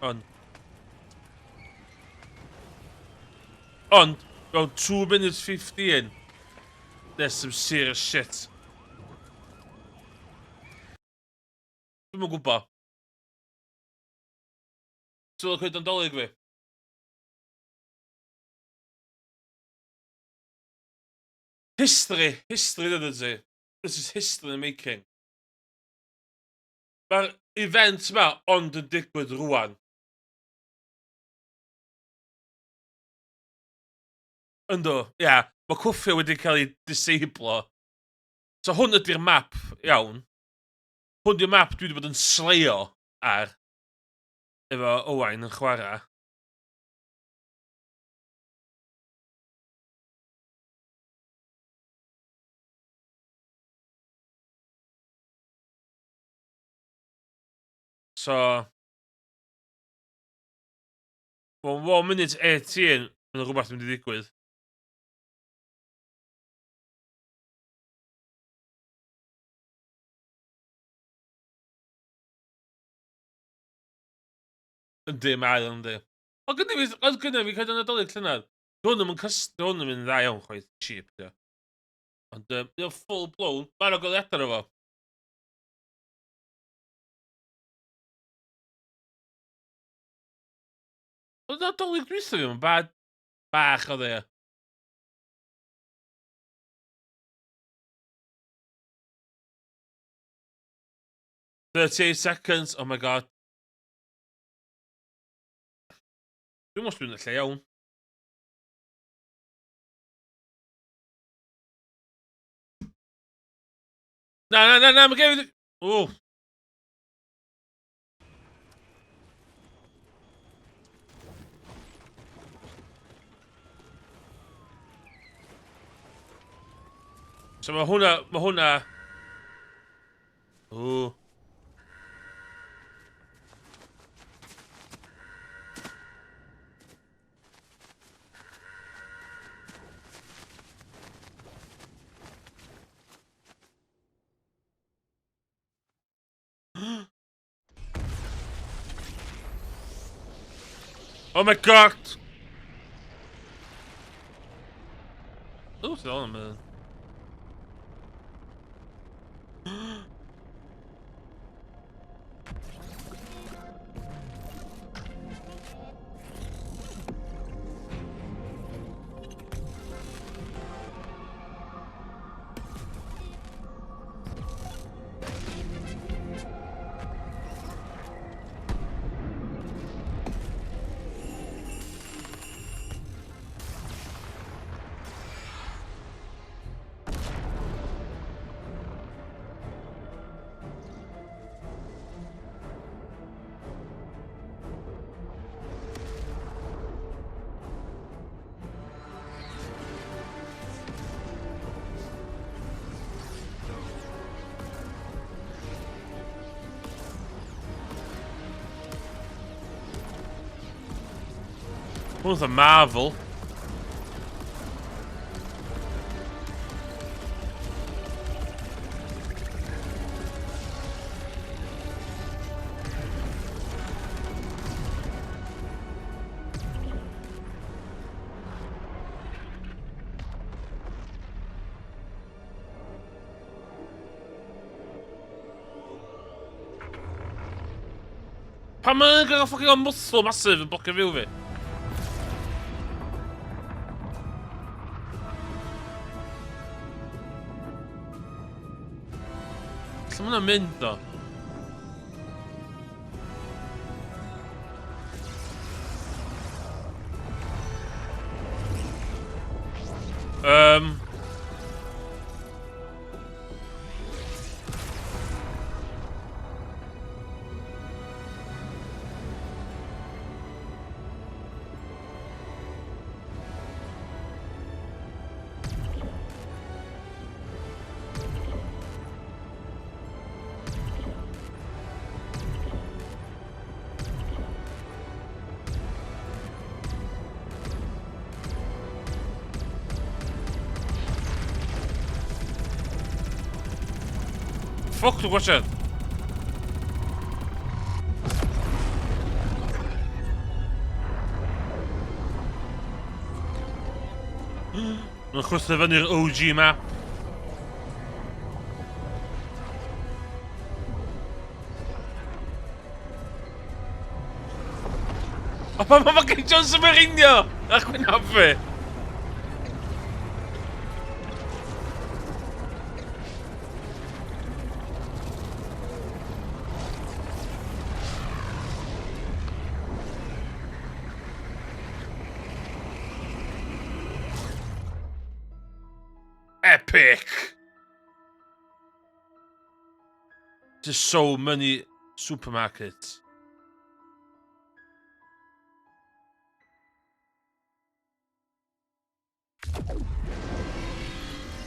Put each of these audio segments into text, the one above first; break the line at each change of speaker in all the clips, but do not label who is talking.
Ond... Ond, mewn 2 minutes 15, there's some serious shit. Dwi'm yn gwybod. Ti'n gweld coeden Dolig fi? History, history dydyn ti. This is history in the making. Mae'r event ma ond yn digwydd rwan. Yndw, ia. Yeah. Mae cwffio wedi cael ei disablo. So hwn ydy'r map, iawn. Hwn di'r map dwi wedi bod yn sleio ar efo Owain yn chwarae. So... Well, 1 minute 18, mae'n rhywbeth yn mynd i ddigwydd. Yndi, mae o, yndi. Ond gynna fi, oedd gynna fi coeden Nadolig llynedd. Di hwn ddim yn cys... Di hwn ddim yn dda iawn chwaith, cheap di o. Ond um, di o'n full blown, mae'n o goleuadau arno fo. Oedd Nadolig dwytha fi, mae'n bad bach oedd e. 38 seconds, oh my god. Dwi'n meddwl dwi'n y lle iawn. Na, na, na, na, mae gen i... Ww. So mae hwnna, mae hwnna... Ww. Oh my god! Oh, ti'n ôl am Hwn oedd Marvel. Pam mae'n gael ffucking muscle massive yn blocio fyw fi? Lle mae hwnna'n mynd o? Um, Ffwc, dwi'n gwachod. Mae'n chwythu fyny'r OG map. O, pa mae fucking Johnson Mourinho! Ach, gwyn fi! Epic! There's so many supermarkets.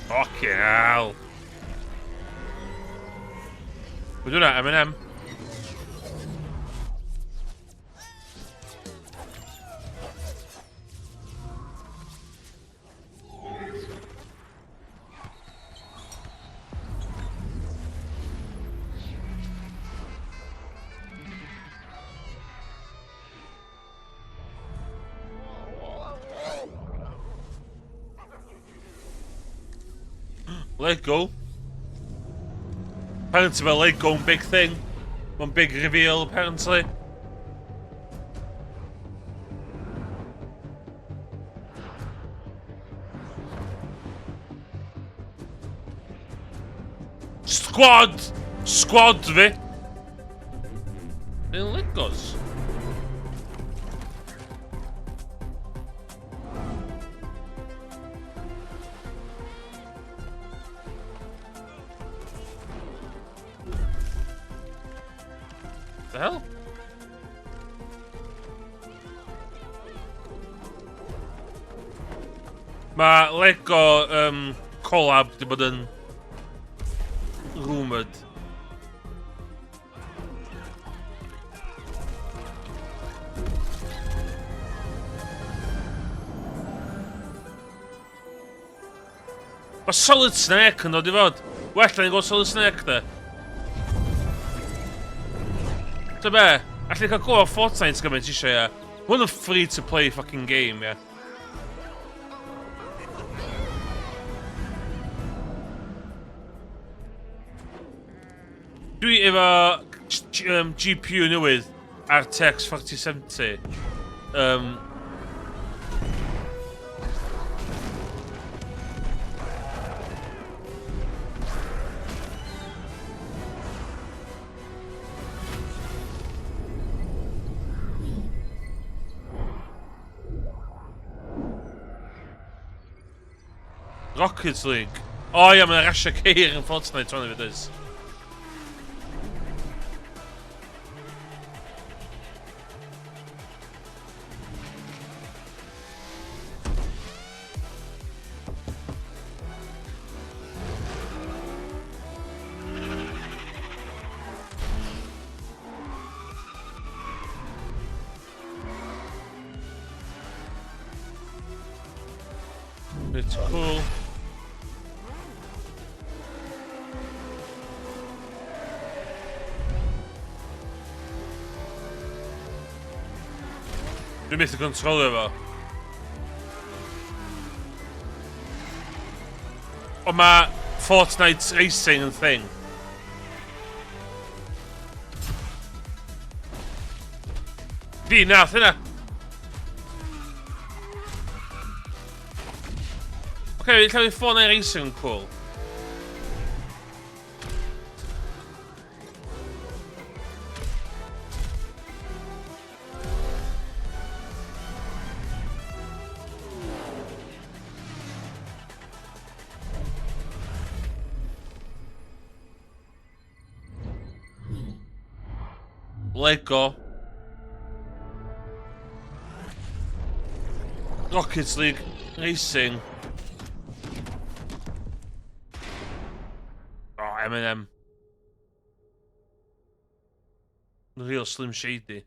Fucking hell. We're doing that, Eminem. Lego. Apparently mae Lego yn big thing. Mae'n big reveal, apparently. Squad! Squad fi! Yn Legos? The hell? Mae Lego um, collab di bod yn rumoured. Mae Solid Snake yn dod i fod. Well, da ni'n gweld Solid Snake, de. Ta be? Alli cael go ar Fortnite gymaint eisiau, ia. Hwn yn free to play fucking game, ia. Dwi efo GPU newydd RTX 4070. Um, Rocket League. O ia, mae'n rasio ceir yn Fortnite o'n i fyd. It's cool. Dwi'n methu controlio fo. Ond mae Fortnite Racing yn thing. Fi nath hynna. Oce, okay, lle fi Fortnite Racing yn cool. Lego. Rocket League Racing. Oh, Eminem. Real Slim Shady.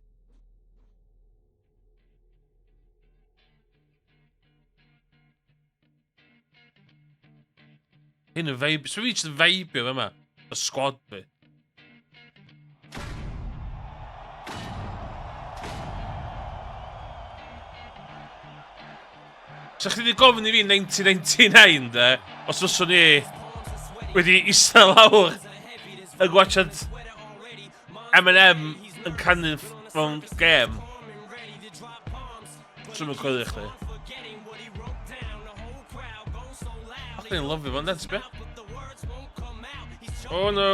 Hyn yn vibe... So fi jyst yn feibio fe yma. Y squad fi. So chdi wedi gofyn i fi 1999, de, os fyswn i wedi eistedd lawr yn gwachod Eminem yn canu mewn gêm. Swn i'n coelio chdi. Fucking lyfio fo'n dance, be? Oh no.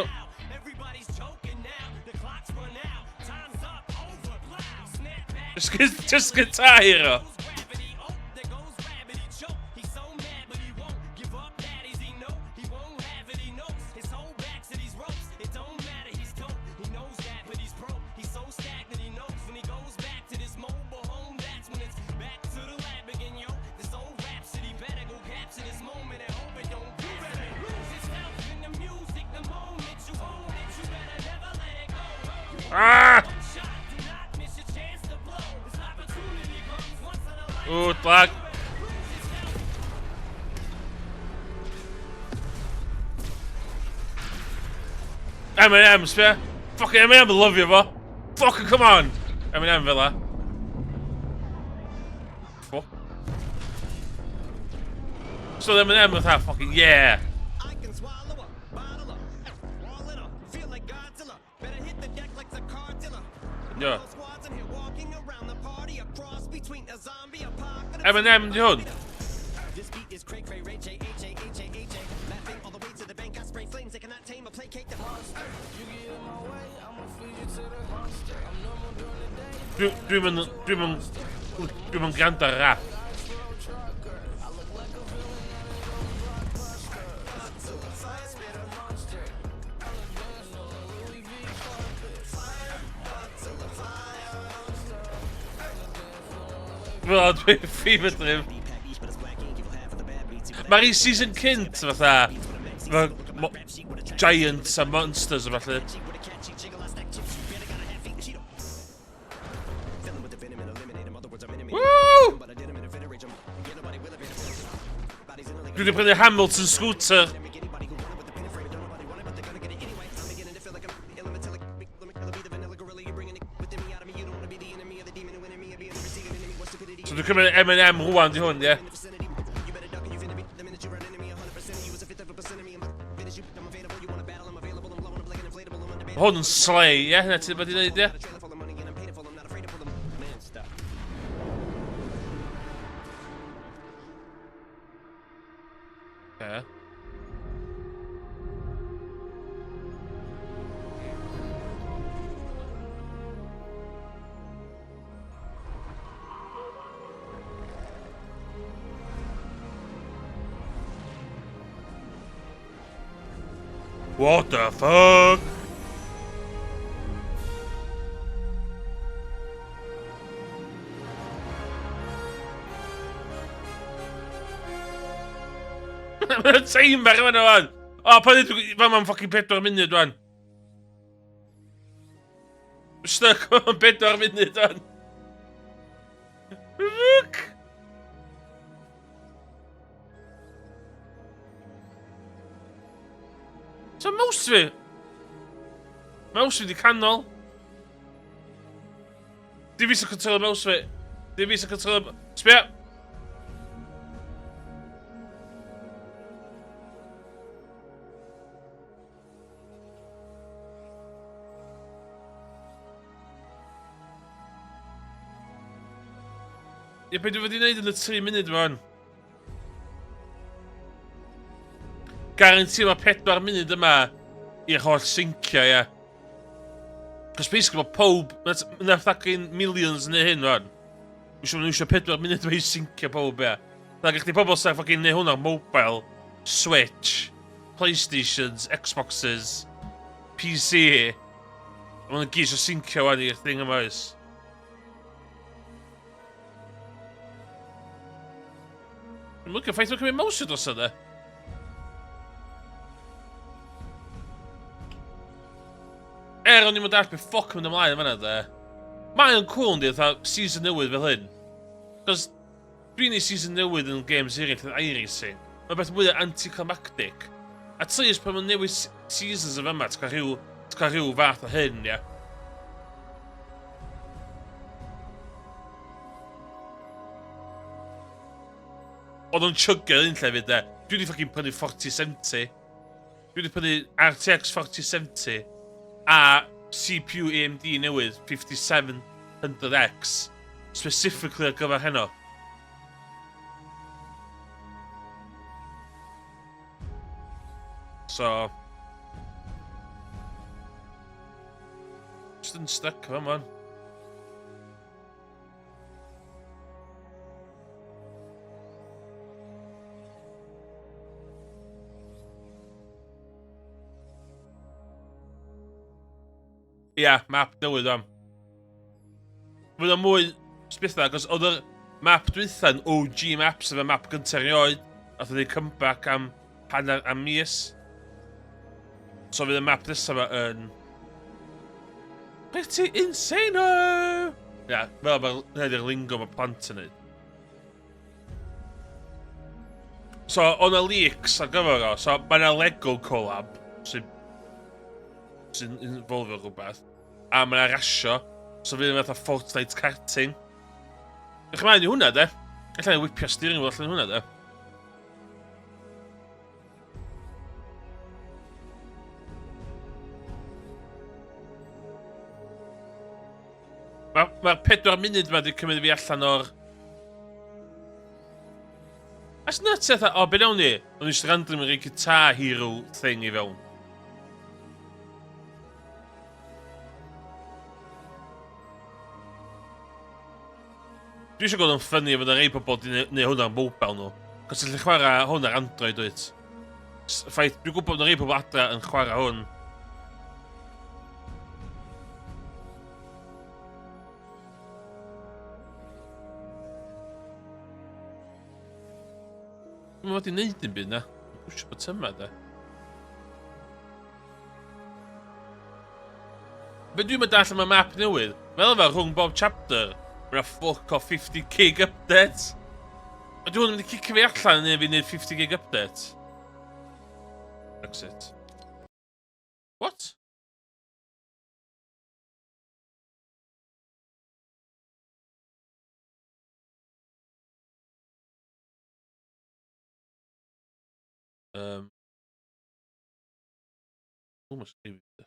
Just, just guitar hero. Ah! Ooh, lag. Eminem, sbia. Fucking Eminem, lyfio fo. Fucking come on. Eminem fel la. Fuck. So Eminem fatha, fucking yeah. Yeah. Eminem di hwn. Dwi'n mynd... Dwi'n mynd... Dwi'n mynd gwrando ar rap. Fel dwi'n fever dream. Mae'r un season cynt fatha... Giants a monsters a falle. Woo! Dwi wedi prynu Hamilton scooter. So dwi'n cymryd M&M rwan di hwn, ie? Yeah? Hwn yn slay, ie? Yeah? Hynna ti'n bod i wneud, ie? Yeah? What the fuck? Mae'n timer yma wan. O, pa ddweud, fa ma'n ffucking 4 munud wan. Stuck am 4 munud wan. Fuck! So mouse fi? Mouse fi di canol. Dim fi sy'n control mouse fi. Dim fi sy'n control... Sbia! Ie, be dwi wedi wneud yn y 3 munud fan? Guarantee mae 4 munud yma i'r holl syncio, ie. Cos basically mae pob, mae fucking millions yn hyn fan. Dwi'n siŵr nhw eisiau 4 munud yma i syncio pob, ie. Na, gych chi pobl sy'n fucking neud hwnna mobile, Switch, Playstations, Xboxes, PC. Mae nhw'n gyd eisiau syncio wan i'r thing yma oes. Dwi'n lycio ffaith o'n cymryd mouse dros yna. Er o'n i'n mynd all beth ffoc mynd ymlaen yn fanna de. Mae o'n cool yndi, fatha season newydd fel hyn. Cos dwi'n ei season newydd yn games eraill yn iRacing. Mae'n beth mwy anticlimactic. At least pan mae'n newid seasons yn fama, ti'n cael rhyw, ti'n cael rhyw fath o hyn, ia. Oedd o'n chugger un lle fyd de. Dwi wedi fucking prynu 4070. Dwi wedi prynu RTX 4070 a CPU AMD newydd 5700X specifically ar gyfer heno. So... Just yn stuck efo man. Ia, yeah, map newydd am. Fydd o mwy sbitha, achos oedd y map dwytha yn OG map, sef y map gyntaf erioed. Nath o neud comeback am hanner am mis. So fydd y map nesaf yma yn... Pretty insane o! Ia, yeah, fel mae'r hynny ydy'r lingo mae plant yn neud. So, o'n na leaks ar gyfer o. So, mae yna Lego collab sy'n sy'n involfio rhywbeth. A mae yna rasio. So, fydd yn fatha Fortnite karting. Ych ymlaen i hwnna, de. Alla i whipio steering wheel allan i hwnna, de. Mae'r ma 4 munud ma wedi cymryd fi allan o'r... That's nuts, eitha. O, be nawn ni? O'n i jyst random yn rhoi Guitar Hero thing i fewn. Dwi eisiau gweld yn ffynnu efo rei pobl di neu hwn ar mobile nhw. Cos ti'n chwarae hwn ar Android, dwyt? Ffaith, dwi'n gwybod bod rei pobl adra yn chwarae hwn. Dwi'n fod i wneud dim byd na. Pwysio botymau da. Be dwi'n mynd allan mae map newydd? Fel yma, rhwng bob chapter, mae'n fuck off 50 gig update. A dwi'n mynd i cicio fi allan neu fi wneud 50 gig update. Exit. What? O, mae sgrifio.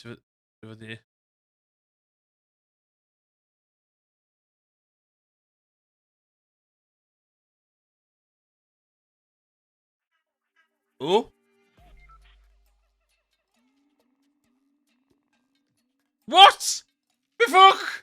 Ti fod i... O! What? Be fuck?